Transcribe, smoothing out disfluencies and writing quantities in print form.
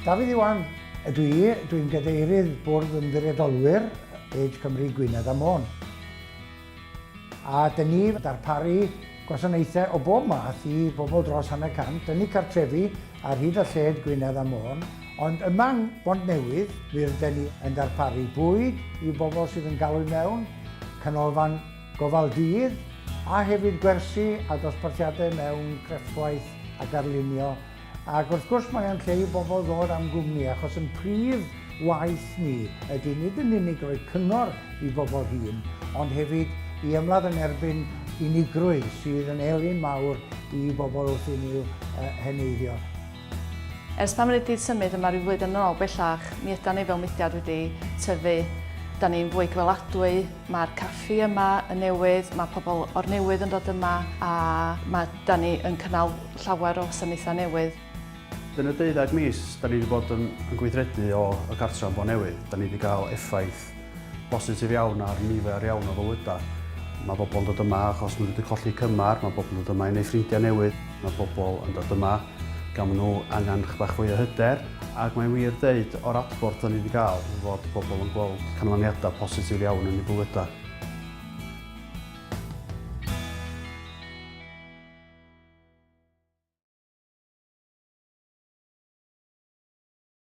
Dafydd Iwan ydw i, dwi'n gadeirydd Bwrdd Ymddiriedolwyr Age Cymru Gwynedd a Môn. A dyn ni darparu gwasanaethau o bob math i bobl dros hanner cant yn eu cartrefi ar hyd a lled Gwynedd a Môn, ond yma yng Mhontnewydd mi rydyn ni yn darparu bwyd i bobl sydd yn galw i mewn, canolfan gofal dydd, a hefyd gwersi a dosbarthiadau mewn crefftwaith ac arlunio. Ac wrth gwrs mae o'n lle i bobl ddod am gwmni achos yn prif waith ni ydy nid yn unig roi cyngor i bobl hŷn ond hefyd i ymladd yn erbyn unigrwydd sydd yn elyn mawr i bobl wrth i nhw heneiddio. Ers pan wedi symud yma ryw flwyddyn yn ôl bellach, mi ydan ni fel mudiad wedi tyfu. Da ni'n fwy gweladwy, mae'r caffi yma yn newydd, mae pobl o'r newydd yn dod yma a mae da ni yn cynnal llawer o wasanaethau newydd. Yn y deuddeg mis da ni wedi bod yn, yn gweithredu o y cartref yn Bontnewydd, da ni wedi cael effaith bositif iawn ar nifer iawn o fywydau. Mae bobl yn dod yma achos maen nhw wedi colli cymar, mae bobl yn dod yma i wneud ffrindiau newydd, mae bobl yn dod yma gan maen nhw angen chydig bach fwy o hyder, ac mae'n wir deud o'r adborth da ni wedi cael fod bobl yn gweld canlyniadau positif iawn yn eu bywydau.